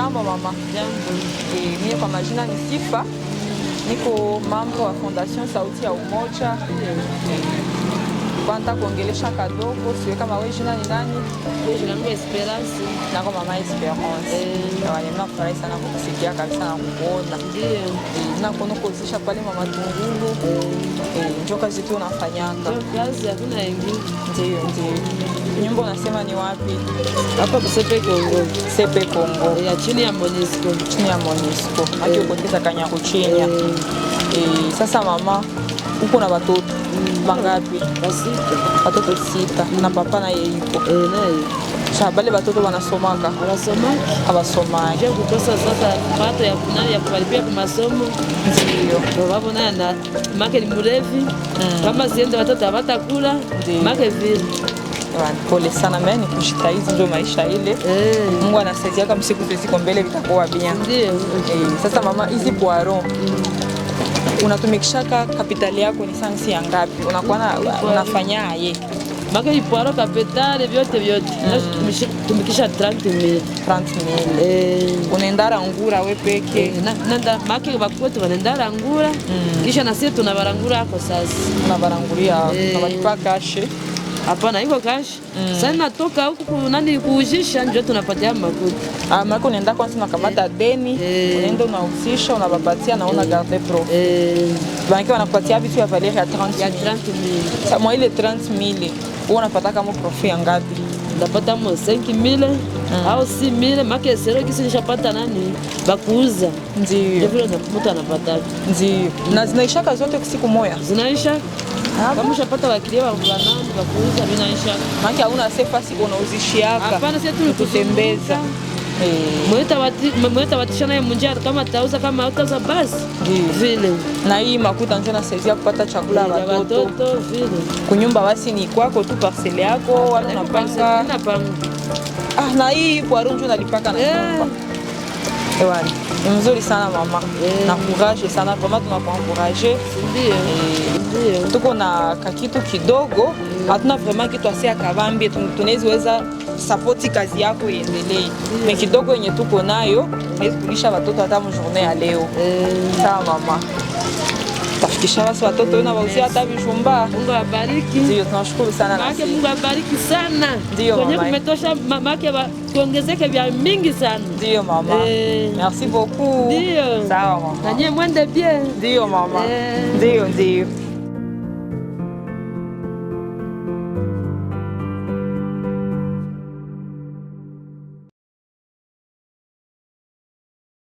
Jambo mama. Jambo. Mie kwa majina ni Sifa, niko membre wa Fondation Sauti ya Umoja. Kwanza kuongelesha kadogo, siwe kama wewe jina ni nani? Jina langu Esperance. Nako mama Esperance. Eh. Mimi nafurahi sana kukusikia kabisa na kukuona. Ndio. Na kuona kuuzisha pale mama tungulu. Njo kazi tu unafanyaka. Ndio kazi, hakuna ingine. Ndio, ndio. Nyumba unasema ni wapi? Hapa Kusepe Kongo. Sepe Kongo. Ya chini ya Monisco. Chini ya Monisco. Aki ukoteza Kanyaruchinya. Sasa mama, uko na watoto bangapi? Basita. Watoto 6 na papa naye yuko. Naye. Sasa bale watoto wanasomaka? Hawasomaki. Hawasomaki. Je, kukosa sasa pato ya kunani ya kuwalipia kwa masomo. Ndio. Baba naye na make ni mrevi. Kama siende watoto hawatakula. Ndio. Make vile. Pole sana mimi ni kushitaizi ndio maisha ile. Mungu anasaidia kama siku ziko mbele vitakuwa bien. Ndio. Sasa mama, hizi poiron unatumikishaka kapitali yako ni sansi ya ngapi? Unakuwa unafanyaje? Maka ipoiro kapitali vyote vyote. Tumikisha 30,000. 30,000. Unaenda rangura we peke? Nanda make bakwetu wanaenda rangura. Kisha na sisi tunabarangura hapo sasa. Unabaranguria, unabalipa cash? Hapana, iko cash. Sasa natoka huku nani kuujisha ndio tunapatia makuta. Ah, mako unaenda kwanza unakamata deni, unaenda unahusisha, unabapatia na una garder profit. Banki wanakupatia vitu ya valeur ya 30,000. Ya 30,000. Sasa mwa ile 30,000, wewe unapata kama profit ya ngapi? Ndapata mo 5,000 au 6,000 make sero kisi nishapata nani bakuuza. Ndio. Ndio vile mtu anapata. Ndio. Na zinaishaka zote siku moja? Zinaisha. Kama ushapata wakilia wa nani bakuuza vinaisha. Maana hauna sefa siku unauzishiaka. Hapana, sisi tu kutembeza. Mweta watisha naye munjia kama tauza kama hautauza basi. Ndio. Vile. Na hii makuta ndio nasaidia kupata chakula ya watoto. Watoto vile. Kunyumba basi ni kwako tu parcelle yako wala unapanga? Napanga. Ah, na hii poiron ndio unalipaka na nyumba. Ewa, ni mzuri sana mama. Na courage sana, vraiment tunakuencourager. Ndio. Ndio. Tuko na kakitu kidogo, hatuna vraiment kitu asia kabambi tunaweza sapoti kazi yako iendelee. Mais kidogo yenye tuko nayo, tunaweza kulisha watoto hata mu journée ya leo. Sawa mama. Tafikisha basi watoto na wauzia hata vijumba. Mungu awabariki. Ndio, tunashukuru sana na Maana sisi. Mungu awabariki sana. Ndio, Kwenye mama. kumetosha mamake kuongezeke vya mingi sana. Ndio mama. Merci beaucoup. Ndio. Sawa mama. Na nyie mwende bien. Ndio mama. Ndio, ndio.